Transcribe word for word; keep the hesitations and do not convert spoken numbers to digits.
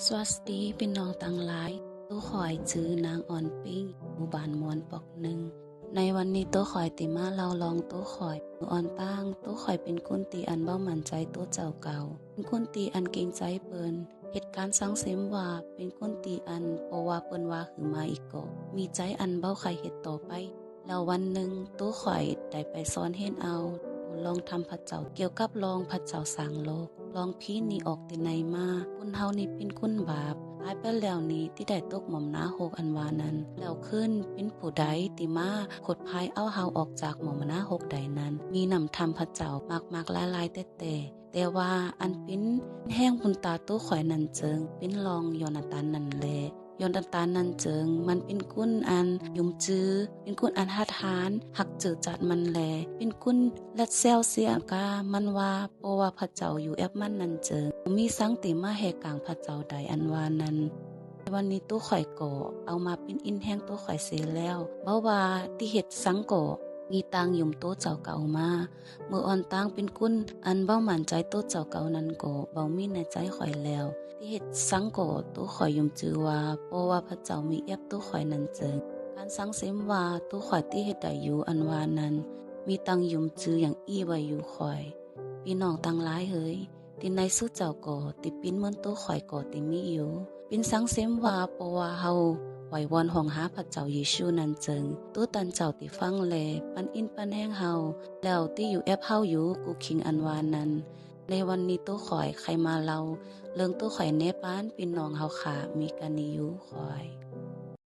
สวัสดีพี่น้องตังหลาย โตข้อยจื้อนางอ่อนปิ้ง อยู่บ้านม่วนปอกหนึ่ง ในวันนี้โตข้อยติมาเล่าลองโตข้อย เมื่ออ่อนตั้ง โตข้อยเป๋นคนตี้อันบ่มั่นใจ๋โตเจ้าเก่า เป๋นคนตี้อันเก๋งใจ๋เปิ้น เหตุการณ์สังเสริมว่าเป๋นคนตี้อัน เพราะว่าเปิ้นว่าหื้อมาอีกก็ มีใจ๋อันบ่ใค่เฮ็ดต่อไป แล้ววันหนึ่ง โตข้อยได้ไปสอนเฮียนเอา ลองธรรมพระเจ้า เกี่ยวกับลองพระเจ้าสร้างโลก ลองผีหนีออกตี้ไหนมา คนเฮานี่เป๋นคนบาป ต๋ายไปแล้วนี่ตี้ได้ตกหม้อมนรกอันว่านั้น แล้วคืนเป๋นผู้ใดตี้มาขดพายเอาเฮาออกจากหม้อมนรกได้นั้น มีน้ำธรรมพระเจ้ามากๆหลายๆแต๊ๆ แต่ว่าอันเป๋นแฮงบุญต๋าโตข้อยนั้นเจิง เป๋นลองยอนาธานนั้นแหละ ยอนาธานนั้นเจิง มันเป๋นคนอันหยุมจื้อ เป๋นคนอันหัดหาน ฮักจื้อจัดมันแล เป๋นคนลัดแซวเสียก้ามันว่า เพราะว่าพระเจ้าอยู่แอบมันนั้นเจิง มีสังตี้มาแหกกลางพระเจ้าได้อันว่านั้น วันนี้โตข้อยก็เอามาเป๋นอินแฮงโตข้อยเสียแล้ว บ่ว่าตี้เฮ็ดสังก็มีตังหยุมโตเจ้าเก่ามา เมื่ออ่อนตั้งเป๋นคนอันบ่มั่นใจ๋โตเจ้าเก่านั้นก็บ่มีในใจ๋ข้อยแล้ว ตี้เฮ็ดสังก็โตข้อยหยุมจื้อว่า เพราะว่าพระเจ้ามีแอบโตข้อยนั้นเจิง การสังเสริมว่าโตข้อยตี้เฮ็ดได้อยู่อันว่านั้น มีตังหยุมจื้ออย่างอี้ไว้อยู่ข้อย พี่น้องตังหลายเหย ตี้ในสุเจ้าก็ตี้เป๋นเหมือนโตข้อยก็ตี้มีอยู่ เป๋นสังเสริมว่าเพราะว่าเฮาไหว้วอนฮ้องหาพระเจ้าเยซูนั้นเจิง โตตันเจ้าตี้ฟังแลปันอินปันแฮงเฮา แล้วตี้อยู่แอบเฮาอยู่กู้คิงอันว่านั้น ในวันนี้โตข้อยใค่มาเล่าเรื่องโตข้อยแหน่ปานพี่น้องเฮาค่ะ มีกานี้อยู่ข้อย